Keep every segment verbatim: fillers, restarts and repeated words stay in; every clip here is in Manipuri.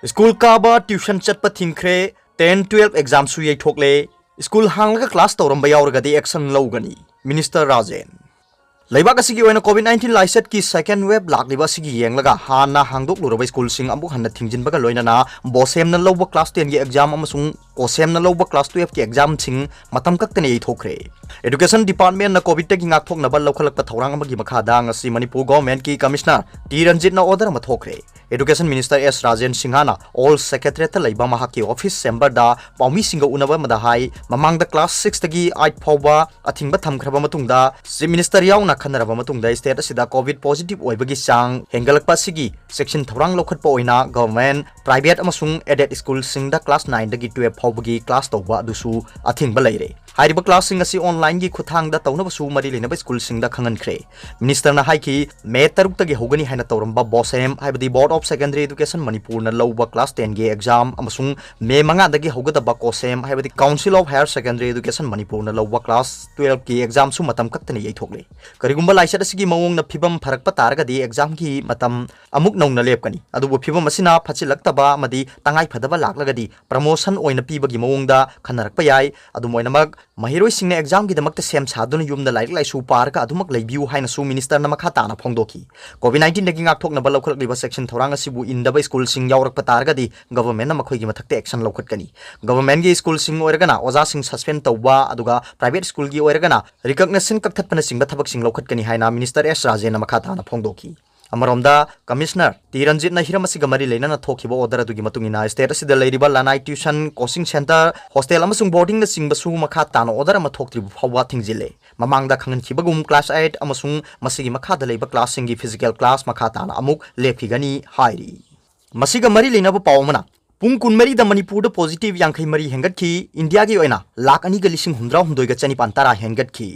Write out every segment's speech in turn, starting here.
ꯁ꯭ꯀꯨꯜ ꯀꯥꯕ, ꯇ꯭ꯌꯨꯁꯟ ꯆꯠꯄ ꯊꯤꯡꯈ꯭ꯔꯦ, ꯇꯦꯟ ꯇꯨꯌꯦꯜꯐ ꯑꯦꯛꯖꯥꯝꯁꯨ ꯌꯩꯊꯣꯛꯂꯦ, ꯁ꯭ꯀꯨꯜ ꯍꯥꯡꯂꯒ ꯀ꯭ꯂꯥꯁ ꯇꯧꯔꯝꯕ ꯌꯥꯎꯔꯒꯗꯤ ꯑꯦꯛꯁꯟ ꯂꯧꯒꯅꯤ, ꯃꯤꯅꯤꯁꯇꯔ ꯔꯥꯖꯦꯟ꯫ ꯂꯩꯕꯥꯛ ꯑꯁꯤꯒꯤ ꯑꯣꯏꯅ ꯀꯣꯚꯤꯗ ꯅꯥꯏꯟꯇꯤꯟ ꯂꯥꯏꯆꯠꯀꯤ ꯁꯦꯀꯦꯟ ꯋꯦꯕ ꯂꯥꯛꯂꯤꯕ ꯑꯁꯤꯒꯤ ꯌꯦꯡꯂꯒ ꯍꯥꯟꯅ ꯍꯥꯡꯗꯣꯛꯂꯨꯔꯕ ꯁ꯭ꯀꯨꯜꯁꯤꯡ ꯑꯃꯨꯛ ꯍꯟꯅ ꯊꯤꯡꯖꯤꯟꯕꯒ ꯂꯣꯏꯅꯅ ꯕꯣꯁꯦꯝꯅ ꯂꯧꯕ ꯀ꯭ꯂꯥꯁ ꯇꯦꯟꯒꯤ ꯑꯦꯛꯖꯥꯝ ꯑꯃꯁꯨꯡ ꯀꯣꯁꯦꯝꯅ ꯂꯧꯕ ꯀ꯭ꯂꯥꯁ ꯇꯨꯌꯦꯜꯐꯀꯤ ꯑꯦꯛꯖꯥꯝꯁꯤꯡ ꯃꯇꯝ ꯀꯛꯇꯅ ꯌꯩꯊꯣꯛꯈ꯭ꯔꯦ꯫ ꯑꯦꯗꯨꯀꯦꯁꯟ ꯗꯤꯄꯥꯔꯠꯃꯦꯟꯅ ꯀꯣꯚꯤꯗꯇꯒꯤ ꯉꯥꯛꯊꯣꯛꯅꯕ ꯂꯧꯈꯠꯂꯛꯄ ꯊꯧꯔꯥꯡ ꯑꯃꯒꯤ ꯃꯈꯥꯗ ꯉꯁꯤ ꯃꯅꯤꯄꯨꯔ ꯒꯣꯚꯔꯟꯃꯦꯟꯠꯀꯤ ꯀꯃꯤꯁꯅꯔ ꯇꯤ ꯔꯟꯖꯤꯠꯅ ꯑꯣꯔꯗꯔ ꯑꯃ ꯊꯣꯛꯈ꯭ꯔꯦ꯫ ꯑꯦꯗꯨꯀꯦꯁꯟ ꯃꯤꯅꯤꯁꯇꯔ ꯑꯦꯁ ꯔꯥꯖꯦꯟ ꯁꯤꯡꯍꯅ ꯑꯣꯜ ꯁꯦꯀ꯭ꯔꯦꯇꯔꯤꯌꯦꯠꯇ ꯂꯩꯕ ꯃꯍꯥꯛꯀꯤ ꯑꯣꯐꯤꯁ ꯆꯦꯝꯕꯔꯗ ꯄꯥꯎꯃꯤꯁꯤꯡꯒ ꯎꯅꯕ ꯑꯃꯗ ꯍꯥꯏ, ꯃꯃꯥꯡꯗ ꯀ꯭ꯂꯥꯁ ꯁꯤꯛꯁꯇꯒꯤ ꯑꯩꯠ ꯐꯥꯎꯕ ꯑꯊꯤꯡꯕ ꯊꯝꯈ꯭ꯔꯕ ꯃꯇꯨꯡꯗ, ꯆꯤꯐ ꯃꯤꯅꯤꯁꯇꯔ ꯌꯥꯎꯅ ꯈꯟꯅꯔꯕ ꯃꯇꯨꯡꯗ, ꯁ꯭ꯇꯦꯠ ꯑꯁꯤꯗ ꯀꯣꯚꯤꯗ ꯄꯣꯖꯤꯇꯤꯚ ꯑꯣꯏꯕꯒꯤ ꯆꯥꯡ ꯍꯦꯟꯒꯠꯂꯛꯄ ꯑꯁꯤꯒꯤ ꯆꯦꯛꯁꯤꯟ ꯊꯧꯔꯥꯡ ꯂꯧꯈꯠꯄ ꯑꯣꯏꯅ ꯒꯚꯔꯟꯃꯦꯟꯠ, ꯄ꯭ꯔꯥꯏꯚꯦꯠ ꯑꯃꯁꯨꯡ ꯑꯦꯗꯦꯗ ꯁ꯭ꯀꯨꯜꯁꯤꯡꯗ ꯀ꯭ꯂꯥꯁ ꯅꯥꯏꯟꯗꯒꯤ ꯇꯨꯌꯦꯜꯐ ꯐꯥꯎꯕꯒꯤ ꯀ꯭ꯂꯥꯁ ꯇꯧꯕ ꯑꯗꯨꯁꯨ ꯑꯊꯤꯡꯕ ꯂꯩꯔꯦ꯫ ꯍꯥꯏꯔꯤꯕ ꯀ꯭ꯂꯥꯁꯁꯤꯡ ꯑꯁꯤ ꯑꯣꯟꯂꯥꯏꯟꯒꯤ ꯈꯨꯠꯊꯥꯡꯗ ꯇꯧꯅꯕꯁꯨ ꯃꯔꯤ ꯂꯩꯅꯕ ꯁ꯭ꯀꯨꯜꯁꯤꯡꯗ ꯈꯪꯍꯟꯈ꯭ꯔꯦ꯫ ꯃꯤꯅꯤꯁꯇꯔꯅ ꯍꯥꯏꯈꯤ, ꯃꯦ ꯇꯔꯨꯛꯇꯒꯤ ꯍꯧꯒꯅꯤ ꯍꯥꯏꯅ ꯇꯧꯔꯝꯕ ꯕꯣꯁꯦꯝ, ꯍꯥꯏꯕꯗꯤ ꯕꯣꯔꯗ ꯑꯣꯐ ꯁꯦꯀꯦꯟꯗꯔꯤ ꯑꯦꯗꯨꯀꯦꯁꯟ ꯃꯅꯤꯄꯨꯔꯅ ꯂꯧꯕ ꯀ꯭ꯂꯥꯁ ꯇꯦꯟꯒꯤ ꯑꯦꯛꯖꯥꯝ ꯑꯃꯁꯨꯡ ꯃꯦ ꯃꯉꯥꯗꯒꯤ ꯍꯧꯒꯗꯕ ꯀꯣꯁꯦꯝ, ꯍꯥꯏꯕꯗꯤ council of higher secondary education ꯃꯅꯤꯄꯨꯔꯅ ꯂꯧꯕ ꯀ꯭ꯂꯥꯁ ꯇꯨꯌꯦꯜꯐꯀꯤ ꯑꯦꯛꯖꯥꯝꯁꯨ ꯃꯇꯝ ꯀꯛꯇꯅ ꯌꯩꯊꯣꯛꯂꯦ꯫ ꯀꯔꯤꯒꯨꯝꯕ ꯂꯥꯏꯆꯠ ꯑꯁꯤꯒꯤ ꯃꯑꯣꯡꯅ ꯐꯤꯕꯝ ꯐꯔꯛꯄ ꯇꯥꯔꯒꯗꯤ ꯑꯦꯛꯖꯥꯝꯒꯤ ꯃꯇꯝ ꯑꯃꯨꯛ ꯅꯧꯅ ꯂꯦꯞꯀꯅꯤ꯫ ꯑꯗꯨꯕꯨ ꯐꯤꯕꯝ ꯑꯁꯤꯅ ꯐꯠꯆꯤꯜꯂꯛꯇꯕ ꯑꯃꯗꯤ ꯇꯉꯥꯏ ꯐꯗꯕ ꯂꯥꯛꯂꯒꯗꯤ ꯄ꯭ꯔꯃꯣꯁꯟ ꯑꯣꯏꯅ ꯄꯤꯕꯒꯤ ꯃꯑꯣꯡꯗ ꯈꯟꯅꯔꯛꯄ ꯌꯥꯏ꯫ ꯑꯗꯨꯝ ꯑꯣꯏꯅꯃꯛ, ꯃꯍꯩꯔꯣꯏꯁꯤꯡꯅ ꯑꯦꯛꯖꯥꯝꯒꯤꯗꯃꯛꯇ ꯁꯦꯝ ꯁꯥꯗꯨꯅ ꯌꯨꯝꯗ ꯂꯥꯏꯔꯤꯛ ꯂꯥꯏꯁꯨ ꯄꯥꯔꯒ ꯑꯗꯨꯃꯛ ꯂꯩꯕꯤꯌꯨ ꯍꯥꯏꯅꯁꯨ ꯃꯤꯅꯤꯁꯇꯔꯅ ꯃꯈꯥ ꯇꯥꯅ ꯐꯣꯡꯗꯣꯛꯈꯤ꯫ ꯀꯣꯚꯤꯗ ꯅꯥꯏꯟꯇꯤꯟꯗꯒꯤ ꯉꯥꯛꯊꯣꯛꯅꯕ ꯂꯧꯈꯠꯂꯛꯂꯤꯕ ꯆꯦꯛꯁꯤꯟ ꯊꯧꯔꯥꯡ ꯑꯁꯤꯕꯨ ꯏꯟꯗꯕ ꯁ꯭ꯀꯨꯜꯁꯤꯡ ꯌꯥꯎꯔꯛꯄ ꯇꯥꯔꯒꯗꯤ ꯒꯚꯔꯟꯃꯦꯟꯠꯅ ꯃꯈꯣꯏꯒꯤ ꯃꯊꯛꯇ ꯑꯦꯛꯁꯟ ꯂꯧꯈꯠꯀꯅꯤ꯫ ꯒꯚꯔꯟꯃꯦꯟꯠꯀꯤ ꯁ꯭ꯀꯨꯜꯁꯤꯡ ꯑꯣꯏꯔꯒꯅ ꯑꯣꯖꯥꯁꯤꯡ ꯁꯁꯄꯦꯟ ꯇꯧꯕ, ꯑꯗꯨꯒ ꯄ꯭ꯔꯥꯏꯚꯦꯠ ꯁ꯭ꯀꯨꯜꯒꯤ ꯑꯣꯏꯔꯒꯅ ꯔꯤꯀꯒꯅꯤꯁꯟ ꯀꯛꯊꯠꯄꯅꯆꯤꯡꯕ ꯊꯕꯛꯁꯤꯡ ꯂꯧꯈꯠꯀꯅꯤ ꯍꯥꯏꯅ ꯃꯤꯅꯤꯁꯇꯔ ꯑꯦꯁ ꯔꯥꯖꯦꯟꯅ ꯃꯈꯥ ꯇꯥꯅ ꯐꯣꯡꯗꯣꯛꯈꯤ꯫ ꯑꯃꯔꯣꯝꯗ, ꯀꯃꯤꯁꯅꯔ ꯇꯤ ꯔꯟꯖꯤꯠꯅ ꯍꯤꯔꯝ ꯑꯁꯤꯒ ꯃꯔꯤ ꯂꯩꯅꯅ ꯊꯣꯛꯈꯤꯕ ꯑꯣꯔꯗꯔ ꯑꯗꯨꯒꯤ ꯃꯇꯨꯡ ꯏꯟꯅ, ꯁ꯭ꯇꯦꯠ ꯑꯁꯤꯗ ꯂꯩꯔꯤꯕ ꯂꯅꯥꯏ ꯇ꯭ꯌꯨꯁꯟ, ꯀꯣꯆꯤꯡ ꯁꯦꯟꯇꯔ, ꯍꯣꯁꯇꯦꯜ ꯑꯃꯁꯨꯡ ꯕꯣꯔꯗꯤꯡꯅꯆꯤꯡꯕꯁꯨ ꯃꯈꯥ ꯇꯥꯅ ꯑꯣꯔꯗꯔ ꯑꯃ ꯊꯣꯛꯇ꯭ꯔꯤꯕ ꯐꯥꯎꯕ ꯊꯤꯡꯖꯤꯜꯂꯦ꯫ ꯃꯃꯥꯡꯗ ꯈꯪꯍꯟꯈꯤꯕꯒꯨꯝ, ꯀ꯭ꯂꯥꯁ ꯑꯩꯠ ꯑꯃꯁꯨꯡ ꯃꯁꯤꯒꯤ ꯃꯈꯥꯗ ꯂꯩꯕ ꯀ꯭ꯂꯥꯁꯁꯤꯡꯒꯤ ꯐꯤꯖꯤꯀꯦꯜ ꯀ꯭ꯂꯥꯁ ꯃꯈꯥ ꯇꯥꯅ ꯑꯃꯨꯛ ꯂꯦꯞꯈꯤꯒꯅꯤ ꯍꯥꯏꯔꯤ꯫ ꯃꯁꯤꯒ ꯃꯔꯤ ꯂꯩꯅꯕ ꯄꯥꯎ ꯑꯃꯅ, ꯄꯨꯡ ꯀꯨꯟꯃꯔꯤꯗ ꯃꯅꯤꯄꯨꯔꯗ ꯄꯣꯖꯤꯇꯤꯚ ꯌꯥꯡꯈꯩ ꯃꯔꯤ ꯍꯦꯟꯒꯠꯈꯤ, ꯏꯟꯗꯤꯌꯥꯒꯤ ꯑꯣꯏꯅ ꯂꯥꯈ ꯑꯅꯤꯒ ꯂꯤꯁꯤꯡ ꯍꯨꯝꯗ꯭ꯔꯥ ꯍꯨꯝꯗꯣꯏꯒ ꯆꯅꯤꯄꯥꯟ ꯇꯔꯥ ꯍꯦꯟꯒꯠꯈꯤ꯫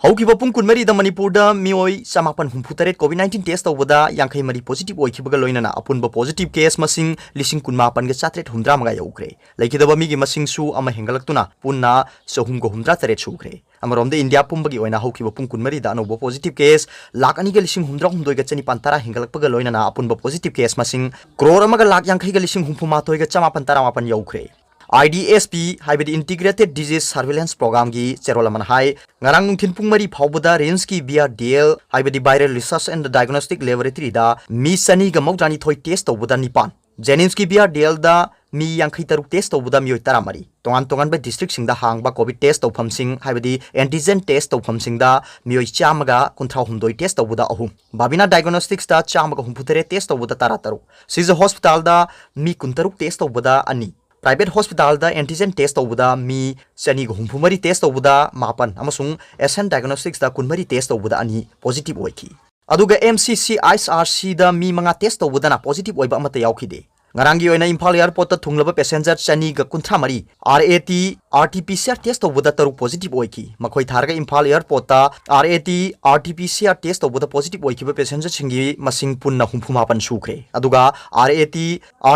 ꯍꯧꯈꯤꯕ ꯄꯨꯡ ꯀꯨꯟꯃꯔꯤꯗ ꯃꯅꯤꯄꯨꯔꯗ ꯃꯤꯑꯣꯏ ꯆꯃꯥꯄꯟ ꯍꯨꯝꯐꯨ ꯇꯔꯦꯠ COVID nineteen test ꯇꯧꯕꯗ ꯌꯥꯡꯈꯩ ꯃꯔꯤ positive ꯑꯣꯏꯈꯤꯕꯒ ꯂꯣꯏꯅꯅ ꯑꯄꯨꯟꯕ positive case ꯃꯁꯤꯡ ꯂꯤꯁꯤꯡ ꯀꯨꯟꯃꯥꯄꯟꯒ ꯆꯥꯇ꯭ꯔꯦꯠ ꯍꯨꯝꯗ꯭ꯔꯥ ꯃꯉꯥ ꯌꯧꯈ꯭ꯔꯦ꯫ ꯂꯩꯈꯤꯗꯕ ꯃꯤꯒꯤ ꯃꯁꯤꯡꯁꯨ ꯑꯃ ꯍꯦꯟꯒꯠꯂꯛꯇꯨꯅ ꯄꯨꯟꯅ ꯆꯍꯨꯝꯒ ꯍꯨꯝꯗ꯭ꯔꯥ ꯇꯔꯦꯠ ꯁꯨꯈ꯭ꯔꯦ꯫ ꯑꯃꯔꯣꯝꯗ ꯏꯟꯗꯤꯌꯥ ꯄꯨꯝꯕꯒꯤ ꯑꯣꯏꯅ ꯍꯧꯈꯤꯕ ꯄꯨꯡ ꯀꯨꯟꯃꯔꯤꯗ ꯑꯅꯧꯕ positive case ꯂꯥꯈ ꯑꯅꯤꯒ ꯂꯤꯁꯤꯡ ꯍꯨꯝꯗ꯭ꯔꯥ ꯍꯨꯝꯗꯣꯏꯒ ꯆꯅꯤꯄꯥꯟ ꯇꯔꯥ ꯍꯦꯟꯒꯠꯂꯛꯄꯒ ꯂꯣꯏꯅꯅ ꯑꯄꯨꯟꯕ positive case ꯃꯁꯤꯡ ꯀ꯭ꯔꯣꯔ ꯑꯃꯒ ꯂꯥꯈ ꯌꯥꯡꯈꯩꯒ ꯂꯤꯁꯤꯡ ꯍꯨꯝꯐꯨ ꯃꯥꯊꯣꯏꯒ ꯆꯃꯥꯄꯟ ꯇꯔꯥꯃꯥꯄꯟ ꯌꯧꯈ꯭ꯔꯦ꯫ IDSP ꯍꯥꯏꯕꯗꯤ Integrated Disease Surveillance Programꯒꯤ ꯆꯦꯔꯣꯜ ꯑꯃꯅ ꯍꯥꯏ, ꯉꯔꯥꯡ ꯅꯨꯡꯊꯤꯜ ꯄꯨꯡ ꯃꯔꯤ ꯐꯥꯎꯕꯗ ꯔꯤꯝꯁꯀꯤ BRDL ꯍꯥꯏꯕꯗꯤ Viral Research and Diagnostic Laboratoryꯗ ꯃꯤ ꯆꯅꯤꯒ ꯃꯧꯗ꯭ꯔꯥꯅꯤꯊꯣꯏ test ꯇꯧꯕꯗ ꯅꯤꯄꯥꯟ, JNIMSꯀꯤ BRDLꯗ ꯃꯤ ꯌꯥꯡꯈꯩ ꯇꯔꯨꯛ test ꯇꯧꯕꯗ ꯃꯤꯑꯣꯏ ꯇꯔꯥꯃꯔꯤ, ꯇꯣꯉꯥꯟ ꯇꯣꯉꯥꯟꯕ districtꯁꯤꯡꯗ ꯍꯥꯡꯕ COVID test ꯇꯧꯐꯝꯁꯤꯡ ꯍꯥꯏꯕꯗꯤ antigen test ꯇꯧꯐꯝꯁꯤꯡꯗ ꯃꯤꯑꯣꯏ ꯆꯥꯝꯃꯒ ꯀꯨꯟꯊ꯭ꯔꯥ ꯍꯨꯝꯗꯣꯏ test ꯇꯧꯕꯗ ꯑꯍꯨꯝ, Babina Diagnosticsꯇ ꯆꯥꯝꯃꯒ ꯍꯨꯝꯐꯨ ꯇꯔꯦꯠ test ꯇꯧꯕꯗ ꯇꯔꯥ ꯇꯔꯨꯛ, Civil Hospitalꯗ ꯃꯤ ꯀꯨꯟ ꯇꯔꯨꯛ test ꯇꯧꯕꯗ ꯑꯅꯤ, Private Hospitalꯗ antigen test ꯇꯧꯕꯗ ꯃꯤ ꯆꯅꯤꯒ ꯍꯨꯝꯐꯨ ꯃꯔꯤ test ꯇꯧꯕꯗ ꯃꯥꯄꯟ ꯑꯃꯁꯨꯡ Ascent Diagnosticsꯇ ꯀꯨꯟꯃꯔꯤ test ꯇꯧꯕꯗ ꯑꯅꯤ positive ꯑꯣꯏꯈꯤ꯫ ꯑꯗꯨꯒ MCCHRCꯗ ꯃꯤ ꯃꯉꯥ test ꯇꯧꯕꯗꯅ positive ꯑꯣꯏꯕ ꯑꯃꯠꯇ ꯌꯥꯎꯈꯤꯗꯦ꯫ ꯉꯔꯥꯡꯒꯤ ꯑꯣꯏꯅ ꯏꯝꯐꯥꯜ airportꯇ ꯊꯨꯡꯂꯕ passenger ꯆꯅꯤꯒ ꯀꯨꯟꯊ꯭ꯔꯥ ꯃꯔꯤ RAT RT-PCR test ꯇꯧꯕꯗ ꯇꯔꯨꯛ positive ꯑꯣꯏꯈꯤ꯫ ꯃꯈꯣꯏ ꯊꯥꯔꯒ ꯏꯝꯐꯥꯜ airportꯇ RAT RT-PCR test ꯇꯧꯕꯗ positive ꯑꯣꯏꯈꯤꯕ passengerꯁꯤꯡꯒꯤ ꯃꯁꯤꯡ ꯄꯨꯟꯅ ꯍꯨꯝꯐꯨ ꯃꯥꯄꯟ ꯁꯨꯈ꯭ꯔꯦ꯫ ꯑꯗꯨꯒ RAT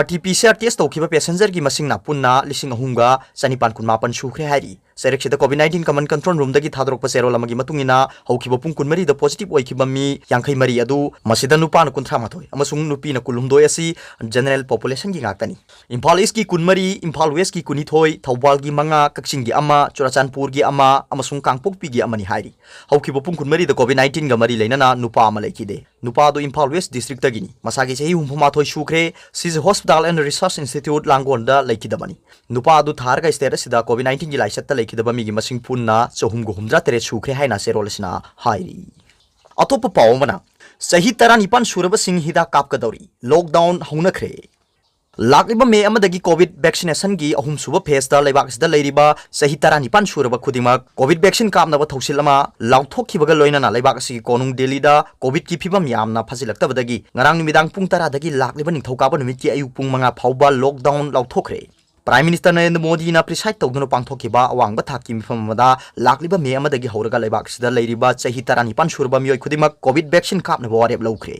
RT-PCR test ꯇꯧꯈꯤꯕ passengerꯒꯤ ꯃꯁꯤꯡꯅ ꯄꯨꯟꯅ ꯂꯤꯁꯤꯡ ꯑꯍꯨꯝꯒ ꯆꯅꯤꯄꯥꯟ ꯀꯨꯟꯃꯥꯄꯟ ꯁꯨꯈ꯭ꯔꯦ ꯍꯥꯏꯔꯤ꯫ ꯆꯩꯔꯛꯁꯤꯗ COVID nineteen command control roomꯗꯒꯤ ꯊꯥꯗꯣꯔꯛꯄ ꯆꯦꯔꯣꯜ ꯑꯃꯒꯤ ꯃꯇꯨꯡ ꯏꯟꯅ, ꯍꯧꯈꯤꯕ ꯄꯨꯡ ꯀꯨꯟꯃꯔꯤꯗ positive ꯑꯣꯏꯈꯤꯕ ꯃꯤ ꯌꯥꯡꯈꯩ ꯃꯔꯤ ꯑꯗꯨ, ꯃꯁꯤꯗ ꯅꯨꯄꯥꯅ ꯀꯨꯟꯊ꯭ꯔꯥ ꯃꯥꯊꯣꯏ ꯑꯃꯁꯨꯡ ꯅꯨꯄꯤꯅ ꯀꯨꯟꯍꯨꯝꯗꯣꯏ ꯑꯁꯤ general populationꯒꯤ ꯉꯥꯛꯇꯅꯤ꯫ ꯏꯝꯐꯥꯜ Eastꯀꯤ ꯀꯨꯟꯃꯔꯤ, ꯏꯝꯐꯥꯜ Westꯀꯤ ꯀꯨꯟꯅꯤꯊꯣꯏ, ꯊꯧꯕꯥꯜꯒꯤ ꯃꯉꯥ, ꯀꯛꯆꯤꯡꯒꯤ ꯑꯃ, ꯆꯨꯔꯥꯆꯥꯟꯄꯨꯔꯒꯤ ꯑꯃ ꯑꯃꯁꯨꯡ ꯀꯥꯡꯄꯣꯛꯄꯤꯒꯤ ꯑꯃꯅꯤ ꯍꯥꯏꯔꯤ꯫ ꯍꯧꯈꯤꯕ ꯄꯨꯡ ꯀꯨꯟꯃꯔꯤꯗ COVID nineteenꯒ ꯃꯔꯤ ꯂꯩꯅꯅ ꯅꯨꯄꯥ ꯑꯃ ꯂꯩꯈꯤꯗꯦ꯫ ꯅꯨꯄꯥ ꯑꯗꯨ ꯏꯝꯐꯥꯜ West districtꯇꯒꯤꯅꯤ꯫ ꯃꯁꯥꯒꯤ ꯆꯍꯤ ꯍꯨꯝꯐꯨ ꯃꯥꯊꯣꯏ ꯁꯨꯈ꯭ꯔꯦ꯫ Civil Hospital and Research Institute ꯂꯥꯡꯒꯣꯜꯗ ꯂꯩꯈꯤꯗꯕꯅꯤ꯫ ꯅꯨꯄꯥ ꯑꯗꯨ ꯊꯥꯔꯒ state ꯑꯁꯤꯗ COVID nineteenꯒꯤ ꯂꯥꯏꯆꯠꯇ ꯂꯩꯈꯤꯗꯕ ꯃꯤꯒꯤ ꯃꯁꯤꯡ ꯄꯨꯟꯅ ꯆꯍꯨꯝꯒ ꯍꯨꯝꯗ꯭ꯔꯥ ꯇꯔꯦꯠ ꯁꯨꯈ꯭ꯔꯦ ꯍꯥꯏꯅ ꯆꯦꯔꯣꯜ ꯑꯁꯤꯅ ꯍꯥꯏꯔꯤ꯫ ꯑꯇꯣꯞꯄ ꯄꯥꯎ ꯑꯃꯅ, ꯆꯍꯤ ꯇꯔꯥꯅꯤꯄꯥꯟ ꯁꯨꯔꯕꯁꯤꯡ ꯍꯤꯗꯥꯛ ꯀꯥꯞꯀꯗꯧꯔꯤ, lockdown ꯍꯧꯅꯈ꯭ꯔꯦ꯫ ꯂꯥꯛꯂꯤꯕ ꯃꯦ ꯑꯃꯗꯒꯤ COVID vaccinationꯒꯤ ꯑꯍꯨꯝꯁꯨꯕ phaseꯇ ꯂꯩꯕꯥꯛ ꯑꯁꯤꯗ ꯂꯩꯔꯤꯕ ꯆꯍꯤ ꯇꯔꯥꯅꯤꯄꯥꯟ ꯁꯨꯔꯕ ꯈꯨꯗꯤꯡꯃꯛ COVID vaccine ꯀꯥꯞꯅꯕ ꯊꯧꯁꯤꯜ ꯑꯃ ꯂꯥꯎꯊꯣꯛꯈꯤꯕꯒ ꯂꯣꯏꯅꯅ ꯂꯩꯕꯥꯛ ꯑꯁꯤꯒꯤ ꯀꯣꯅꯨꯡ ꯗꯦꯜꯂꯤꯗ COVIDꯀꯤ ꯐꯤꯕꯝ ꯌꯥꯝꯅ ꯐꯖꯤꯜꯂꯛꯇꯕꯗꯒꯤ ꯉꯔꯥꯡ ꯅꯨꯃꯤꯗꯥꯡ ꯄꯨꯡ ꯇꯔꯥꯗꯒꯤ ꯂꯥꯛꯂꯤꯕ ꯅꯤꯡꯊꯧꯀꯥꯕ ꯅꯨꯃꯤꯠꯀꯤ ꯑꯌꯨꯛ ꯄꯨꯡ ꯃꯉꯥ ꯐꯥꯎꯕ lockdown ꯂꯥꯎꯊꯣꯛꯈ꯭ꯔꯦ꯫ Prime Minister ꯅꯔꯦꯟꯗ꯭ꯔ ꯃꯣꯗꯤꯅ preside ꯇꯧꯗꯨꯅ ꯄꯥꯡꯊꯣꯛꯈꯤꯕ ꯑꯋꯥꯡꯕ ꯊꯥꯛꯀꯤ ꯃꯤꯐꯝ ꯑꯃꯗ ꯂꯥꯛꯂꯤꯕ ꯃꯦ ꯑꯃꯗꯒꯤ ꯍꯧꯔꯒ ꯂꯩꯕꯥꯛ ꯑꯁꯤꯗ ꯂꯩꯔꯤꯕ ꯆꯍꯤ ꯇꯔꯥꯅꯤꯄꯥꯟ ꯁꯨꯔꯕ ꯃꯤꯑꯣꯏ ꯈꯨꯗꯤꯡꯃꯛ COVID vaccine ꯀꯥꯞꯅꯕ ꯋꯥꯔꯦꯞ ꯂꯧꯈ꯭ꯔꯦ꯫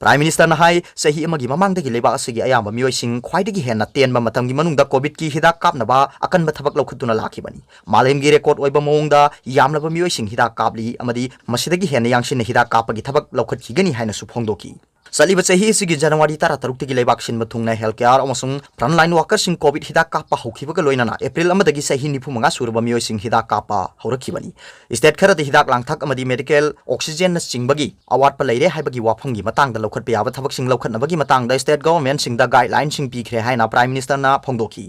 Prime Minister ꯅ ꯍꯥꯏ, ꯆꯍꯤ ꯑꯃꯒꯤ ꯃꯃꯥꯡꯗꯒꯤ ꯂꯩꯕꯥꯛ ꯑꯁꯤꯒꯤ ꯑꯌꯥꯝꯕ ꯃꯤꯑꯣꯏꯁꯤꯡ ꯈ꯭ꯋꯥꯏꯗꯒꯤ ꯍꯦꯟꯅ ꯇꯦꯟꯕ ꯃꯇꯝꯒꯤ ꯃꯅꯨꯡꯗꯗ COVID ꯀꯤ ꯍꯤꯗꯥꯛ ꯀꯥꯞꯅꯕ ꯑꯀꯟꯕ ꯊꯕꯛ ꯂꯧꯈꯠꯇꯨꯅ ꯂꯥꯛꯈꯤꯕꯅꯤ꯫ ꯃꯥꯂꯦꯝꯒꯤ record ꯑꯣꯏꯕ ꯃꯑꯣꯡꯗ ꯌꯥꯝꯂꯕ ꯃꯤꯑꯣꯏꯁꯤꯡ ꯍꯤꯗꯥꯛ ꯀꯥꯞꯂꯤ ꯑꯃꯗꯤ ꯃꯁꯤꯗꯒꯤ ꯍꯦꯟꯅ ꯌꯥꯡꯁꯤꯟꯅ ꯍꯤꯗꯥꯛ ꯀꯥꯞꯄꯒꯤ ꯊꯕꯛ ꯂꯧꯈꯠꯈꯤꯒꯅꯤ ꯍꯥꯏꯅꯁꯨ ꯐꯣꯡꯗꯣꯛꯈꯤ꯫ ꯆꯠꯂꯤꯕ ꯆꯍꯤ ꯑꯁꯤꯒꯤ January ꯇꯔꯥꯇꯔꯨꯛꯇꯒꯤ ꯂꯩꯕꯥꯛ ꯁꯤꯟꯕ ꯊꯨꯡꯅ health care ꯑꯃꯁꯨꯡ frontline worker ꯁꯤꯡ COVID ꯍꯤꯗꯥꯛ ꯀꯥꯞꯄ ꯍꯧꯈꯤꯕꯒ ꯂꯣꯏꯅꯅ April ꯑꯃꯗꯒꯤ ꯆꯍꯤ ꯅꯤꯐꯨ ꯃꯉꯥ ꯁꯨꯔꯕ ꯃꯤꯑꯣꯏꯁꯤꯡ ꯍꯤꯗꯥꯛ ꯀꯥꯞꯄ ꯍꯧꯔꯛꯈꯤꯕꯅꯤ꯫ State ꯈꯔꯗ ꯍꯤꯗꯥꯛ ꯂꯥꯡꯊꯛ ꯑꯃꯗꯤ medical oxygen ꯅꯆꯤꯡꯕꯒꯤ ꯑꯋꯥꯠꯄ ꯂꯩꯔꯦ ꯍꯥꯏꯕꯒꯤ ꯋꯥꯐꯝꯒꯤ ꯃꯇꯥꯡꯗ ꯂꯧꯈꯠꯄ ꯌꯥꯕ ꯊꯕꯛꯁꯤꯡ ꯂꯧꯈꯠꯅꯕꯒꯤ ꯃꯇꯥꯡꯗ state government ꯁꯤꯡꯗ guideline ꯁꯤꯡ ꯄꯤꯈ꯭ꯔꯦ ꯍꯥꯏꯅ Prime Minister ꯅ ꯐꯣꯡꯗꯣꯛꯈꯤ꯫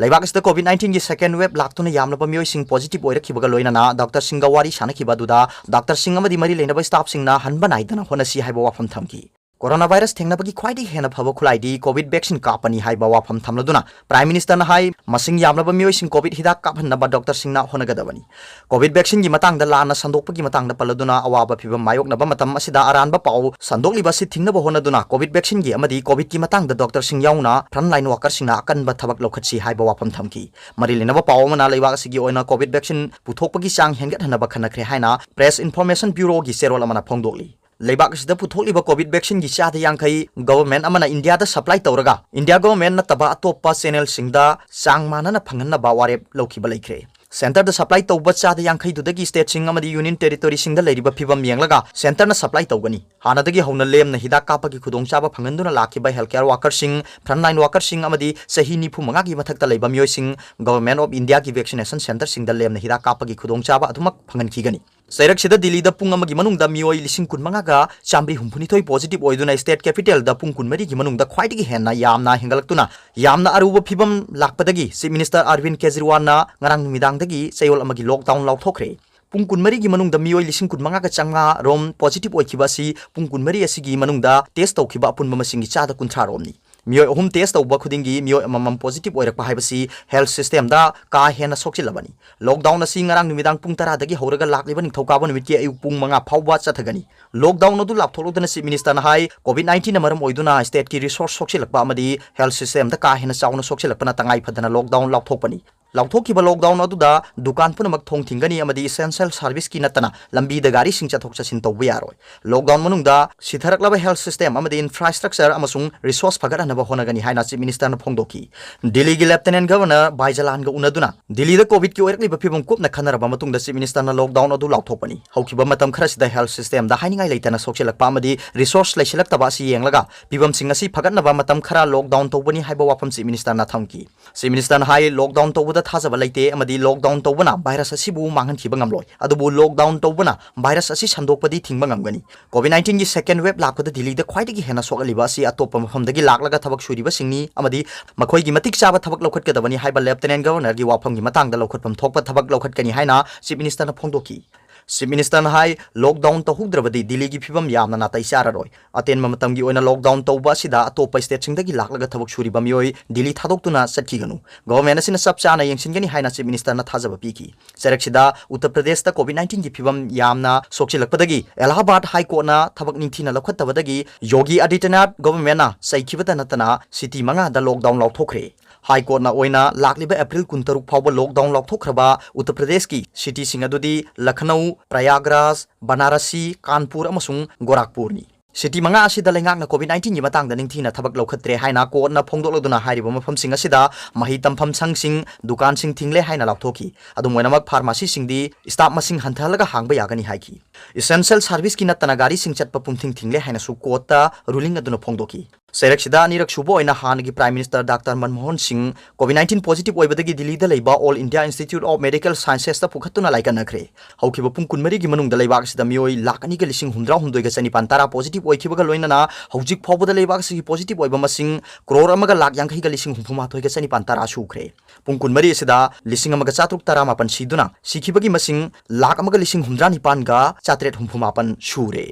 ꯂꯩꯕꯥꯛ ꯑꯁꯤꯗ COVID nineteen ꯒꯤ second wave ꯂꯥꯛꯇꯨꯅ ꯌꯥꯝꯂꯕ ꯃꯤꯑꯣꯏꯁꯤꯡ positive ꯑꯣꯏꯔꯛꯈꯤꯕꯒ ꯂꯣꯏꯅꯅ doctor ꯁꯤꯡꯒ ꯋꯥꯔꯤ ꯁꯥꯟꯅꯈꯤꯕ ꯑꯗꯨꯗ doctor ꯁꯤꯡ ꯑꯃꯗꯤ ꯃꯔꯤ ꯂꯩꯅꯕ staff ꯁꯤꯡꯅ ꯍꯟꯕ ꯅꯥꯏꯗꯅ ꯍꯣꯠꯅꯁꯤ ꯍꯥꯏꯕ ꯋꯥꯐꯝ ꯊꯝꯈꯤ꯫ Coronavirus ꯊꯦꯡꯅꯕꯒꯤ ꯈ꯭ꯋꯥꯏꯗꯒꯤ ꯍꯦꯟꯅ ꯐꯕ ꯈꯨꯠꯂꯥꯏꯗꯤ COVID vaccine ꯀꯥꯞꯄꯅꯤ ꯍꯥꯏꯕ ꯋꯥꯐꯝ ꯊꯝꯂꯗꯨꯅ Prime Minister ꯅ ꯍꯥꯏ, ꯃꯁꯤꯡ ꯌꯥꯝꯂꯕ ꯃꯤꯑꯣꯏꯁꯤꯡ COVID ꯍꯤꯗꯥꯛ ꯀꯥꯞꯍꯟꯅꯕ doctor ꯁꯤꯡꯅ ꯍꯣꯠꯅꯒꯗꯕꯅꯤ꯫ COVID vaccine ꯒꯤ ꯃꯇꯥꯡꯗ ꯂꯥꯟꯅ ꯁꯟꯗꯣꯛꯄꯒꯤ ꯃꯇꯥꯡꯗ ꯄꯜꯂꯗꯨꯅ ꯑꯋꯥꯕ ꯐꯤꯚꯝ ꯃꯥꯌꯣꯛꯅꯕ ꯃꯇꯝ ꯑꯁꯤꯗ ꯑꯔꯥꯟꯕ ꯄꯥꯎ ꯁꯟꯗꯣꯛꯂꯤꯕ ꯑꯁꯤ ꯊꯤꯡꯅꯕ ꯍꯣꯠꯅꯗꯨꯅ COVID vaccine ꯒꯤ ꯑꯃꯗꯤ COVID ꯀꯤ ꯃꯇꯥꯡꯗ doctor ꯁꯤꯡ ꯌꯥꯎꯅ frontline worker ꯁꯤꯡꯅ ꯑꯀꯟꯕ ꯊꯕꯛ ꯂꯧꯈꯠꯁꯤ ꯍꯥꯏꯕ ꯋꯥꯐꯝ ꯊꯝꯈꯤ꯫ ꯃꯔꯤ ꯂꯩꯅꯕ ꯄꯥꯎ ꯑꯃꯅ ꯂꯩꯕꯥꯛ ꯑꯁꯤꯒꯤ ꯑꯣꯏꯅ COVID vaccine ꯄꯨꯊꯣꯛꯄꯒꯤ ꯆꯥꯡ ꯍꯦꯟꯒꯠꯍꯟꯅꯕ ꯈꯟꯅꯈ꯭ꯔꯦ ꯍꯥꯏꯅ Press Information Bureau ꯒꯤ ꯆꯦꯔꯣꯜ ꯑꯃꯅ ꯐꯣꯡꯗꯣꯛꯂꯤ꯫ ꯂꯩꯕꯥꯛ ꯑꯁꯤꯗ ꯄꯨꯊꯣꯛꯂꯤꯕ COVID vaccine ꯒꯤ ꯆꯥꯗ ꯌꯥꯡꯈꯩ government ꯑꯃꯅ ꯏꯟꯗꯤꯌꯥꯗ supply ꯇꯧꯔꯒ, ꯏꯟꯗꯤꯌꯥ government ꯅꯠꯇꯕ ꯑꯇꯣꯞꯄ channel ꯁꯤꯡꯗ ꯆꯥꯡ ꯃꯥꯟꯅꯅ ꯐꯪꯍꯟꯅꯕ ꯋꯥꯔꯦꯞ ꯂꯧꯈꯤꯕ ꯂꯩꯈ꯭ꯔꯦ꯫ Centre ꯗ supply ꯇꯧꯕ ꯆꯥꯗ ꯌꯥꯡꯈꯩꯗꯨꯗꯒꯤ state ꯁꯤꯡ ꯑꯃꯗꯤ union territory ꯁꯤꯡꯗ ꯂꯩꯔꯤꯕ ꯐꯤꯚꯝ ꯌꯦꯡꯂꯒ centre ꯅ supply ꯇꯧꯒꯅꯤ꯫ ꯍꯥꯟꯅꯗꯒꯤ ꯍꯧꯅ ꯂꯦꯝꯅ ꯍꯤꯗꯥꯛ ꯀꯥꯞꯄꯒꯤ ꯈꯨꯗꯣꯡꯆꯥꯕ ꯐꯪꯍꯟꯗꯨꯅ ꯂꯥꯛꯈꯤꯕ health care worker ꯁꯤꯡ, frontline worker ꯁꯤꯡ ꯑꯃꯗꯤ ꯆꯍꯤ ꯅꯤꯐꯨ ꯃꯉꯥꯒꯤ ꯃꯊꯛꯇ ꯂꯩꯕ ꯃꯤꯑꯣꯏꯁꯤꯡ Government of India ꯒꯤ vaccination centre ꯁꯤꯡꯗ ꯂꯦꯝꯅ ꯍꯤꯗꯥꯛ ꯀꯥꯞꯄꯒꯤ ꯈꯨꯗꯣꯡꯆꯥꯕ ꯑꯗꯨꯃꯛ ꯐꯪꯍꯟꯈꯤꯒꯅꯤ꯫ ꯆꯩꯔꯛꯁꯤꯗ ꯗꯤꯜꯂꯤꯗ ꯄꯨꯡ ꯑꯃꯒꯤ ꯃꯅꯨꯡꯗ ꯃꯤꯑꯣꯏ ꯂꯤꯁꯤꯡ ꯀꯨꯟꯃꯉꯥꯒ ꯆꯥꯃꯔꯤ ꯍꯨꯝꯐꯨꯅꯤꯊꯣꯏ positive ꯑꯣꯏꯗꯨꯅ state capital ꯗ ꯄꯨꯡ ꯀꯨꯟꯃꯔꯤꯒꯤ ꯃꯅꯨꯡꯗ ꯈ꯭ꯋꯥꯏꯗꯒꯤ ꯍꯦꯟꯅ ꯌꯥꯝꯅ ꯍꯦꯟꯒꯠꯂꯛꯇꯨꯅ ꯌꯥꯝꯅ ꯑꯔꯨꯕ ꯐꯤꯚꯝ ꯂꯥꯛꯄꯗꯒꯤ Chief Minister Arvind ꯀꯦꯖꯔꯤꯋꯥꯜꯅ ꯉꯔꯥꯡ ꯅꯨꯃꯤꯗꯥꯡꯗꯒꯤ ꯆꯌꯣꯜ ꯑꯃꯒꯤ lockdown ꯂꯥꯎꯊꯣꯛꯈ꯭ꯔꯦ꯫ ꯄꯨꯡ ꯀꯨꯟꯃꯔꯤꯒꯤ ꯃꯅꯨꯡꯗ ꯃꯤꯑꯣꯏ ꯂꯤꯁꯤꯡ ꯀꯨꯟꯃꯉꯥꯒ ꯆꯥꯃꯉꯥ ꯔꯣꯝ positive ꯑꯣꯏꯈꯤꯕ ꯑꯁꯤ ꯄꯨꯡ ꯀꯨꯟꯃꯔꯤ ꯑꯁꯤꯒꯤ ꯃꯅꯨꯡꯗ test ꯇꯧꯈꯤꯕ ꯑꯄꯨꯟꯕ ꯃꯁꯤꯡꯒꯤ ꯆꯥꯗ ꯀꯨꯟꯊ꯭ꯔꯥ ꯔꯣꯝꯅꯤ꯫ ꯃꯤꯑꯣꯏ ꯑꯍꯨꯝ test ꯇꯧꯕ ꯈꯨꯗꯤꯡꯒꯤ ꯃꯤꯑꯣꯏ ꯑꯃꯃꯝ positive ꯑꯣꯏꯔꯛꯄ ꯍꯥꯏꯕꯁꯤ health system ꯗ ꯀꯥ ꯍꯦꯟꯅ ꯁꯣꯛꯆꯤꯜꯂꯕꯅꯤ꯫ Lockdown ꯑꯁꯤ ꯉꯔꯥꯡ ꯅꯨꯃꯤꯗꯥꯡ ꯄꯨꯡ ꯇꯔꯥꯗꯒꯤ ꯍꯧꯔꯒ ꯂꯥꯛꯂꯤꯕ ꯅꯤꯡꯊꯧꯀꯥꯕ ꯅꯨꯃꯤꯠꯀꯤ ꯑꯌꯨꯛ ꯄꯨꯡ ꯃꯉꯥ ꯐꯥꯎꯕ ꯆꯠꯊꯒꯅꯤ꯫ Lockdown ꯑꯗꯨ ꯂꯥꯎꯊꯣꯛꯂꯨꯗꯅ Chief Minister ꯅ ꯍꯥꯏ, COVID nineteen ꯅ ꯃꯔꯝ ꯑꯣꯏꯗꯨꯅ state ꯀꯤ resource ꯁꯣꯛꯆꯤꯜꯂꯛꯄ ꯑꯃꯗꯤ health system ꯗ ꯀꯥ ꯍꯦꯟꯅ ꯆꯥꯎꯅ ꯁꯣꯛꯆꯤꯜꯂꯛꯄꯅ ꯇꯉꯥꯏ ꯐꯗꯅ lockdown ꯂꯥꯎꯊꯣꯛꯄꯅꯤ꯫ ꯂꯥꯎꯊꯣꯛꯈꯤꯕ lockdown ꯑꯗꯨꯗ ꯗꯨꯀꯥꯟ ꯄꯨꯝꯅꯃꯛ ꯊꯣꯡ ꯊꯤꯡꯒꯅꯤ ꯑꯃꯗꯤ essential service ꯀꯤ ꯅꯠꯇꯅ ꯂꯝꯕꯤꯗ ꯒꯥꯔꯤꯁꯤꯡ ꯆꯠꯊꯣꯛ ꯆꯠꯁꯤꯟ ꯇꯧꯕ ꯌꯥꯔꯣꯏ꯫ Lockdown ꯃꯅꯨꯡꯗ ꯁꯤꯊꯔꯛꯂꯕ health system ꯑꯃꯗꯤ infrastructure ꯑꯃꯁꯨꯡ resource ꯐꯒꯠꯍꯟꯅꯕ ꯍꯣꯠꯅꯒꯅꯤ ꯍꯥꯏꯅ Chief Minister ꯅ ꯐꯣꯡꯗꯣꯛꯈꯤ꯫ ꯗꯤꯜꯂꯤꯒꯤ Lieutenant Governor ꯕꯥꯏꯖꯂꯥꯟꯒ ꯎꯅꯗꯨꯅ ꯗꯤꯜꯂꯤꯗ COVID ꯀꯤ ꯑꯣꯏꯔꯛꯂꯤꯕ ꯐꯤꯕꯝ ꯀꯨꯞꯅ ꯈꯟꯅꯔꯕ ꯃꯇꯨꯡꯗ Chief Minister ꯅ lockdown ꯑꯗꯨ ꯂꯥꯎꯊꯣꯛꯄꯅꯤ꯫ ꯍꯧꯈꯤꯕ ꯃꯇꯝ ꯈꯔꯁꯤꯗ health system ꯗ ꯍꯥꯏꯅꯤꯡꯉꯥꯏ ꯂꯩꯇꯅ ꯁꯣꯛꯆꯤꯜꯂꯛꯄ ꯑꯃꯗꯤ resource ꯂꯩꯁꯤꯜꯂꯛꯇꯕ ꯑꯁꯤ ꯌꯦꯡꯂꯒ ꯐꯤꯕꯝꯁꯤꯡ ꯑꯁꯤ ꯐꯒꯠꯅꯕ ꯃꯇꯝ ꯈꯔ lockdown ꯇꯧꯕꯅꯤ ꯍꯥꯏꯕ ꯋꯥꯐꯝ Chief Minister ꯅ ꯊꯝꯈꯤ꯫ Chief Minister ꯅ ꯍꯥꯏ, lockdown ꯇꯧꯕꯗ ꯊꯥꯖꯕ ꯂꯩꯇꯦ ꯑꯃꯗꯤ lockdown ꯇꯧꯕꯅ virus ꯑꯁꯤꯕꯨ ꯃꯥꯡꯍꯟꯈꯤꯕ ꯉꯝꯂꯣꯏ꯫ ꯑꯗꯨꯕꯨ lockdown ꯇꯧꯕꯅ virus ꯑꯁꯤ ꯁꯟꯗꯣꯛꯄꯗꯤ ꯊꯤꯡꯕ ꯉꯝꯒꯅꯤ꯫ COVID nineteen ꯒꯤ second wave ꯂꯥꯛꯄꯗ ꯗꯤꯜꯂꯤꯗ ꯈ꯭ꯋꯥꯏꯗꯒꯤ ꯍꯦꯟꯅ ꯁꯣꯛꯍꯜꯂꯤꯕ ꯑꯁꯤ ꯑꯇꯣꯞꯄ ꯃꯐꯝꯗꯒꯤ ꯂꯥꯛꯂꯒ ꯊꯕꯛ ꯁꯨꯔꯤꯕꯁꯤꯡꯅꯤ ꯑꯃꯗꯤ ꯃꯈꯣꯏꯒꯤ ꯃꯇꯤꯛ ꯆꯥꯕ ꯊꯕꯛ ꯂꯧꯈꯠꯀꯗꯕꯅꯤ ꯍꯥꯏꯕ Lieutenant Governor ꯒꯤ ꯋꯥꯐꯝꯒꯤ ꯃꯇꯥꯡꯗ ꯂꯧꯈꯠꯐꯝ ꯊꯣꯛꯄ ꯊꯕꯛ ꯂꯧꯈꯠꯀꯅꯤ ꯍꯥꯏꯅ Chief Minister ꯅ ꯐꯣꯡꯗꯣꯛꯈꯤ꯫ Chief Minister ꯅ ꯍꯥꯏ, lockdown ꯇꯧꯍꯧꯗ꯭ꯔꯕꯗꯤ ꯗꯤꯜꯂꯤꯒꯤ ꯐꯤꯕꯝ ꯌꯥꯝꯅ ꯅꯥꯇꯩ ꯆꯥꯔꯔꯣꯏ꯫ ꯑꯇꯦꯟꯕ ꯃꯇꯝꯒꯤ ꯑꯣꯏꯅ lockdown ꯇꯧꯕ ꯑꯁꯤꯗ ꯑꯇꯣꯞꯄ state ꯁꯤꯡꯗꯒꯤ ꯂꯥꯛꯂꯒ ꯊꯕꯛ ꯁꯨꯔꯤꯕ ꯃꯤꯑꯣꯏ ꯗꯤꯜꯂꯤ ꯊꯥꯗꯣꯛꯇꯨꯅ ꯆꯠꯈꯤꯒꯅꯨ꯫ Government ꯑꯁꯤꯅ ꯆꯞ ꯆꯥꯅ ꯌꯦꯡꯁꯤꯟꯒꯅꯤ ꯍꯥꯏꯅ Chief Minister ꯅ ꯊꯥꯖꯕ ꯄꯤꯈꯤ꯫ ꯆꯩꯔꯛꯁꯤꯗ ꯎꯠꯇꯔ ꯄ꯭ꯔꯗꯦꯁꯇ COVID nineteen ꯒꯤ ꯐꯤꯕꯝ ꯌꯥꯝꯅ ꯁꯣꯛꯆꯤꯜꯂꯛꯄꯗꯒꯤ ꯑꯦꯂꯥꯍꯥꯕꯥꯗ High Court ꯅ ꯊꯕꯛ ꯅꯤꯡꯊꯤꯅ ꯂꯧꯈꯠꯇꯕꯗꯒꯤ ꯌꯣꯒꯤ ꯑꯥꯗꯤꯇ꯭ꯌꯅꯥꯊ government ꯅ ꯆꯩꯈꯤꯕꯇ ꯅꯠꯇꯅ city ꯃꯉꯥꯗ lockdown ꯂꯥꯎꯊꯣꯛꯈ꯭ꯔꯦ꯫ High Court ꯅ ꯑꯣꯏꯅ ꯂꯥꯛꯂꯤꯕ April ꯀꯨꯟꯇꯔꯨꯛ ꯐꯥꯎꯕ lockdown ꯂꯥꯎꯊꯣꯛꯈ꯭ꯔꯕ ꯎꯠꯇꯔ ꯄ꯭ꯔꯗꯦꯁꯀꯤ city ꯁꯤꯡ ꯑꯗꯨꯗꯤ ꯂꯈꯅꯧ, ꯄ꯭ꯔꯌꯥꯒ꯭ꯔꯥꯖ, ꯕꯅꯥꯔꯁꯤ, ꯀꯥꯟꯄꯨꯔ ꯑꯃꯁꯨꯡ ꯒꯣꯔꯥꯈꯄꯨꯔꯅꯤ꯫ City ꯃꯉꯥ ꯑꯁꯤꯗ ꯂꯩꯉꯥꯛꯅ COVID nineteen ꯒꯤ ꯃꯇꯥꯡꯗ ꯅꯤꯡꯊꯤꯅ ꯊꯕꯛ ꯂꯧꯈꯠꯇ꯭ꯔꯦ ꯍꯥꯏꯅ court ꯅ ꯐꯣꯡꯗꯣꯛꯂꯗꯨꯅ ꯍꯥꯏꯔꯤꯕ ꯃꯐꯝꯁꯤꯡ ꯑꯁꯤꯗ ꯃꯍꯩ ꯇꯝꯐꯝ ꯁꯪꯁꯤꯡ, ꯗꯨꯀꯥꯟꯁꯤꯡ ꯊꯤꯡꯂꯦ ꯍꯥꯏꯅ ꯂꯥꯎꯊꯣꯛꯈꯤ꯫ ꯑꯗꯨꯝ ꯑꯣꯏꯅꯃꯛ, pharmacy ꯁꯤꯡꯗꯤ staff ꯃꯁꯤꯡ ꯍꯟꯊꯍꯜꯂꯒ ꯍꯥꯡꯕ ꯌꯥꯒꯅꯤ ꯍꯥꯏꯈꯤ꯫ Essential service ꯀꯤ ꯅꯠꯇꯅ ꯒꯥꯔꯤꯁꯤꯡ ꯆꯠꯄ ꯄꯨꯝꯊꯤꯡ ꯊꯤꯡꯂꯦ ꯍꯥꯏꯅꯁꯨ court ꯇ ruling ꯑꯗꯨꯅ ꯐꯣꯡꯗꯣꯛꯈꯤ꯫ ꯆꯩꯔꯛꯁꯤꯗ ꯑꯅꯤꯔꯛ ꯁꯨꯕ ꯑꯣꯏꯅ ꯍꯥꯟꯅꯒꯤ Prime Minister Doctor ꯃꯟꯃꯣꯍꯟ ꯁꯤꯡ COVID nineteen positive ꯑꯣꯏꯕꯗꯒꯤ ꯗꯤꯜꯂꯤꯗ ꯂꯩꯕ All India Institute of Medical Sciences ꯇ ꯄꯨꯈꯠꯇꯨꯅ ꯂꯥꯏꯀꯠꯅꯈ꯭ꯔꯦ꯫ ꯍꯧꯈꯤꯕ ꯄꯨꯡ ꯀꯨꯟꯃꯔꯤꯒꯤ ꯃꯅꯨꯡꯗ ꯂꯩꯕꯥꯛ ꯑꯁꯤꯗ ꯃꯤꯑꯣꯏ ꯂꯥꯈ ꯑꯅꯤꯒ ꯂꯤꯁꯤꯡ ꯍꯨꯝꯗ꯭ꯔꯥ ꯍꯨꯝꯗꯣꯏꯒ ꯆꯅꯤꯄꯥꯟ ꯇꯔꯥ positive ꯑꯣꯏꯈꯤꯕꯒ ꯂꯣꯏꯅꯅ ꯍꯧꯖꯤꯛ ꯐꯥꯎꯕꯗ ꯂꯩꯕꯥꯛ ꯑꯁꯤꯒꯤ positive ꯑꯣꯏꯕ ꯃꯁꯤꯡ ꯀ꯭ꯔꯣꯔ ꯑꯃꯒ ꯂꯥꯈ ꯌꯥꯡꯈꯩꯒ ꯂꯤꯁꯤꯡ ꯍꯨꯝꯐꯨ ꯃꯥꯊꯣꯏꯒ ꯆꯅꯤꯄꯥꯟ ꯇꯔꯥ ꯁꯨꯈ꯭ꯔꯦ꯫ ꯄꯨꯡ ꯀꯨꯟꯃꯔꯤ ꯑꯁꯤꯗ ꯂꯤꯁꯤꯡ ꯑꯃꯒ ꯆꯥꯇ꯭ꯔꯨꯛ ꯇꯔꯥꯃꯥꯄꯟ ꯁꯤꯗꯨꯅ ꯁꯤꯈꯤꯕꯒꯤ ꯃꯁꯤꯡ ꯂꯥꯈ ꯑꯃꯒ ꯂꯤꯁꯤꯡ ꯍꯨꯝꯗ꯭ꯔꯥ ꯅꯤꯄꯥꯟꯒ ꯆꯥꯇ꯭ꯔꯦꯠ ꯍꯨꯝꯐꯨ ꯃꯥꯄꯟ ꯁꯨꯔꯦ꯫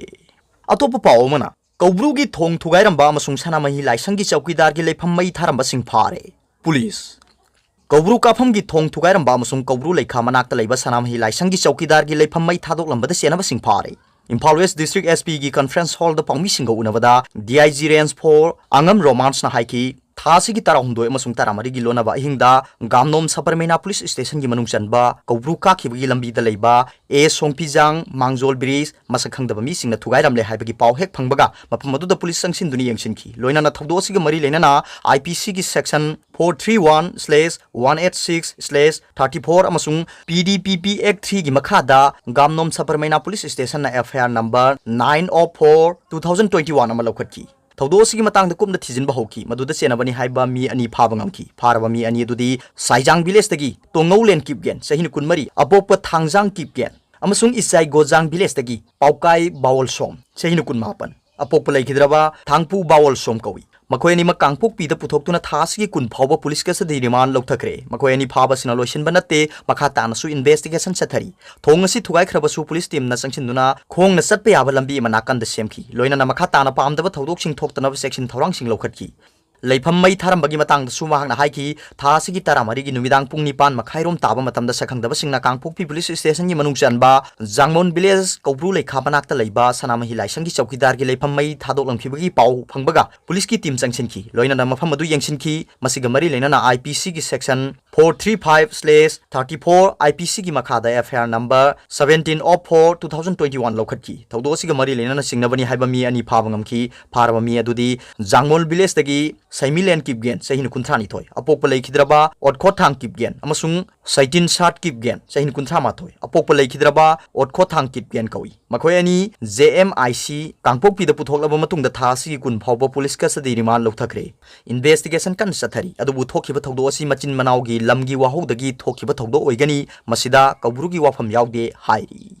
ꯑꯇꯣꯞꯄ ꯄꯥꯎ ꯑꯃꯅ, ꯀꯧꯕ꯭ꯔꯨꯒꯤ ꯊꯣꯡ ꯊꯨꯒꯥꯏꯔꯝꯕ ꯑꯃꯁꯨꯡ ꯁꯅꯥꯃꯍꯤ ꯂꯥꯏꯁꯪꯒꯤ ꯆꯧꯀꯤꯗꯥꯔꯒꯤ ꯂꯩꯐꯝ ꯃꯩ ꯊꯥꯔꯝꯕꯁꯤꯡ ꯐꯥꯔꯦ꯫ ꯄꯨꯂꯤꯁ꯫ ꯀꯧꯕ꯭ꯔꯨ ꯀꯥꯐꯝꯒꯤ ꯊꯣꯡ ꯊꯨꯒꯥꯏꯔꯝꯕ ꯑꯃꯁꯨꯡ ꯀꯧꯕ꯭ꯔꯨ ꯂꯩꯈꯥ ꯃꯅꯥꯛꯇ ꯂꯩꯕ ꯁꯅꯥꯃꯍꯤ ꯂꯥꯏꯁꯪꯒꯤ ꯆꯧꯀꯤꯗꯥꯔꯒꯤ ꯂꯩꯐꯝ ꯃꯩ ꯊꯥꯗꯣꯛꯂꯝꯕꯗ ꯆꯦꯟꯅꯕꯁꯤꯡ ꯐꯥꯔꯦ꯫ Imphal west district S P ꯒꯤ conference hall ꯗ ꯄꯥꯎꯃꯤꯁꯤꯡꯒ ꯎꯅꯕꯗ D I G Range four ꯑꯉꯝ ꯔꯣꯃꯥꯟꯁꯅ ꯍꯥꯏꯈꯤ, ꯊꯥ ꯑꯁꯤꯒꯤ ꯇꯔꯥꯍꯨꯝꯗꯣꯏ ꯑꯃꯁꯨꯡ ꯇꯔꯥꯃꯔꯤꯒꯤ ꯂꯣꯟꯅꯕ ꯑꯍꯤꯡꯗ ꯒꯥꯝꯅꯣꯝ ꯁꯕꯔꯃꯩꯅꯥ ꯄꯨꯂꯤꯁ ꯁ꯭ꯇꯦꯁꯟꯒꯤ ꯃꯅꯨꯡ ꯆꯟꯕ ꯀꯧꯕ꯭ꯔꯨ ꯀꯥꯈꯤꯕꯒꯤ ꯂꯝꯕꯤꯗ ꯂꯩꯕ ꯑꯦ ꯁꯣꯡꯄꯤꯖꯥꯡ ꯃꯥꯡꯖꯣꯜ ꯕ꯭ꯔꯤꯖ ꯃꯁꯛ ꯈꯪꯗꯕ ꯃꯤꯁꯤꯡꯅ ꯊꯨꯒꯥꯏꯔꯝꯂꯦ ꯍꯥꯏꯕꯒꯤ ꯄꯥꯎ ꯍꯦꯛ ꯐꯪꯕꯒ ꯃꯐꯝ ꯑꯗꯨꯗ ꯄꯨꯂꯤꯁ ꯆꯪꯁꯤꯟꯗꯨꯅ ꯌꯦꯡꯁꯤꯟꯈꯤ꯫ ꯂꯣꯏꯅꯅ ꯊꯧꯗꯣꯛ ꯑꯁꯤꯒ ꯃꯔꯤ ꯂꯩꯅꯅ I P C ꯒꯤ section four three one slash one eight six slash thirty four ꯑꯃꯁꯨꯡ P D P P Act three ꯒꯤ ꯃꯈꯥꯗ ꯒꯥꯝꯅꯣꯝ ꯁꯕꯔꯃꯩꯅꯥ police ꯁ꯭ꯇꯦꯁꯟꯅ F I R number nine of four two thousand twenty one ꯑꯃ ꯂꯧꯈꯠꯈꯤ꯫ ꯊꯧꯗꯣꯛ ꯑꯁꯤꯒꯤ ꯃꯇꯥꯡꯗ ꯀꯨꯞꯅ ꯊꯤꯖꯤꯟꯕ ꯍꯧꯈꯤ꯫ ꯃꯗꯨꯗ ꯆꯦꯟꯅꯕꯅꯤ ꯍꯥꯏꯕ ꯃꯤ ꯑꯅꯤ ꯐꯥꯕ ꯉꯝꯈꯤ꯫ ꯐꯥꯔꯕ ꯃꯤ ꯑꯅꯤ ꯑꯗꯨꯗꯤ ꯁꯥꯏꯖꯥꯡ ꯚꯤꯂꯦꯖꯇꯒꯤ ꯇꯣꯉꯧꯂꯦꯟ ꯀꯤꯞꯒꯦꯟ, ꯆꯍꯤ ꯀꯨꯟꯃꯔꯤ, ꯑꯄꯣꯛꯄ ꯊꯥꯡꯖꯥꯡ ꯀꯤꯞꯒꯦꯟ, ꯑꯃꯁꯨꯡ ꯏꯆꯥꯏ ꯒꯣꯖꯥꯡ ꯚꯤꯂꯦꯖꯇꯒꯤ ꯄꯥꯎꯀꯥꯏ ꯕꯥꯋꯣꯜꯁꯣꯝ, ꯆꯍꯤ ꯀꯨꯟꯃꯥꯄꯟ, ꯑꯄꯣꯛꯄ ꯂꯩꯈꯤꯗ꯭ꯔꯕ ꯊꯥꯡꯄꯨ ꯕꯥꯋꯣꯜꯁꯣꯝ ꯀꯧꯏ꯫ ꯃꯈꯣꯏ ꯑꯅꯤꯃꯛ ꯀꯥꯡꯄꯣꯛꯄꯤꯗ ꯄꯨꯊꯣꯛꯇꯨꯅ ꯊꯥ ꯑꯁꯤꯒꯤ ꯀꯨꯟ ꯐꯥꯎꯕ ꯄꯨꯂꯤꯁ ꯀꯁꯇꯗꯤ ꯔꯤꯃꯥꯟ ꯂꯧꯊꯈ꯭ꯔꯦ꯫ ꯃꯈꯣꯏ ꯑꯅꯤ ꯐꯥꯕꯁꯤꯅ ꯂꯣꯏꯁꯤꯟꯕ ꯅꯠꯇꯦ, ꯃꯈꯥ ꯇꯥꯅꯁꯨ ꯏꯟꯚꯦꯁꯇꯤꯒꯦꯁꯟ ꯆꯠꯊꯔꯤ꯫ ꯊꯣꯡ ꯑꯁꯤ ꯊꯨꯒꯥꯏꯈ꯭ꯔꯕꯁꯨ ꯄꯨꯂꯤꯁ ꯇꯤꯝꯅ ꯆꯪꯁꯤꯟꯗꯨꯅ ꯈꯣꯡꯅ ꯆꯠꯄ ꯌꯥꯕ ꯂꯝꯕꯤ ꯑꯃ ꯅꯥꯀꯟꯗ ꯁꯦꯝꯈꯤ꯫ ꯂꯣꯏꯅꯅ ꯃꯈꯥ ꯇꯥꯅ ꯄꯥꯝꯗꯕ ꯊꯧꯗꯣꯛꯁꯤꯡ ꯊꯣꯛꯇꯅꯕ ꯆꯦꯛꯁꯤꯟ ꯊꯧꯔꯥꯡꯁꯤꯡ ꯂꯧꯈꯠꯈꯤ꯫ ꯂꯩꯐꯝ ꯃꯩ ꯊꯥꯔꯝꯕꯒꯤ ꯃꯇꯥꯡꯗꯁꯨ ꯃꯍꯥꯛꯅ ꯍꯥꯏꯈꯤ, ꯊꯥ ꯑꯁꯤꯒꯤ ꯇꯔꯥꯃꯔꯤꯒꯤ ꯅꯨꯃꯤꯗꯥꯡ ꯄꯨꯡ ꯅꯤꯄꯥꯟ ꯃꯈꯥꯏꯔꯣꯝ ꯇꯥꯕ ꯃꯇꯝꯗ ꯁꯛꯈꯪꯗꯕꯁꯤꯡꯅ ꯀꯥꯡꯄꯣꯛꯄꯤ ꯄꯨꯂꯤꯁ ꯁ꯭ꯇꯦꯁꯟꯒꯤ ꯃꯅꯨꯡ ꯆꯟꯕ ꯖꯥꯡꯃꯣꯟ ꯚꯤꯂꯦꯖ ꯀꯧꯕ꯭ꯔꯨ ꯂꯩꯈꯥ ꯃꯅꯥꯛꯇ ꯂꯩꯕ ꯁꯅꯥꯃꯍꯤ ꯂꯥꯏꯁꯪꯒꯤ ꯆꯧꯀꯤꯗꯥꯔꯒꯤ ꯂꯩꯐꯝ ꯃꯩ ꯊꯥꯗꯣꯛꯂꯝꯈꯤꯕꯒꯤ ꯄꯥꯎ ꯐꯪꯕꯒ ꯄꯨꯂꯤꯁꯀꯤ ꯇꯤꯝ ꯆꯪꯁꯤꯟꯈꯤ꯫ ꯂꯣꯏꯅꯅ ꯃꯐꯝ ꯑꯗꯨ ꯌꯦꯡꯁꯤꯟꯈꯤ꯫ ꯃꯁꯤꯒ ꯃꯔꯤ ꯂꯩꯅꯅ I P C ꯒꯤ section four three five slash thirty four I P C ꯒꯤ ꯃꯈꯥꯗ F I R number seventeen of four two thousand twenty one ꯂꯧꯈꯠꯈꯤ꯫ ꯊꯧꯗꯣꯛ ꯑꯁꯤꯒ ꯃꯔꯤ ꯂꯩꯅꯅ ꯆꯤꯡꯅꯕꯅꯤ ꯍꯥꯏꯕ ꯃꯤ ꯑꯅꯤ ꯐꯥꯕ ꯉꯝꯈꯤ꯫ ꯐꯥꯔꯕ ꯃꯤ ꯑꯗꯨꯗꯤ ꯖꯥꯡꯃꯣꯜ ꯚꯤꯂꯦꯖꯇꯒꯤ ꯁꯩꯃꯤꯂꯦꯟ ꯀꯤꯞꯒꯦꯟ, ꯆꯍꯤ ꯀꯨꯟꯊ꯭ꯔꯥꯅꯤꯊꯣꯏ, ꯑꯄꯣꯛꯄ ꯂꯩꯈꯤꯗ꯭ꯔꯕ ꯑꯣꯠꯈꯣꯊꯥꯡ ꯀꯤꯞꯒꯦꯟ, ꯑꯃꯁꯨꯡ ꯁꯩꯇꯤꯟ ꯁꯥꯠ ꯀꯤꯞꯒꯦꯟ, ꯆꯍꯤ ꯀꯨꯟꯊ꯭ꯔꯥ ꯃꯥꯊꯣꯏ, ꯑꯄꯣꯛꯄ ꯂꯩꯈꯤꯗ꯭ꯔꯕ ꯑꯣꯠꯈꯣꯊꯥꯡ ꯀꯤꯞꯒꯦꯟ ꯀꯧꯏ꯫ ꯃꯈꯣꯏ ꯑꯅꯤ J M I C ꯀꯥꯡꯄꯣꯛꯄꯤꯗ ꯄꯨꯊꯣꯛꯂꯕ ꯃꯇꯨꯡꯗ ꯊꯥ ꯑꯁꯤꯒꯤ ꯀꯨꯟ ꯐꯥꯎꯕ ꯄꯨꯂꯤꯁ ꯀꯁꯇꯗꯤ ꯔꯤꯃꯥꯟ ꯂꯧꯊꯈ꯭ꯔꯦ꯫ ꯏꯟꯚꯦꯁꯇꯤꯒꯦꯁꯟ ꯀꯟꯅ ꯆꯠꯊꯔꯤ, ꯑꯗꯨꯕꯨ ꯊꯣꯛꯈꯤꯕ ꯊꯧꯗꯣꯛ ꯑꯁꯤ ꯃꯆꯤꯟ ꯃꯅꯥꯎꯒꯤ ꯂꯝꯒꯤ ꯋꯥꯍꯧꯗꯒꯤ ꯊꯣꯛꯈꯤꯕ ꯊꯧꯗꯣꯛ ꯑꯣꯏꯒꯅꯤ, ꯃꯁꯤꯗ ꯀꯧꯕ꯭ꯔꯨꯒꯤ ꯋꯥꯐꯝ ꯌꯥꯎꯗꯦ ꯍꯥꯏꯔꯤ꯫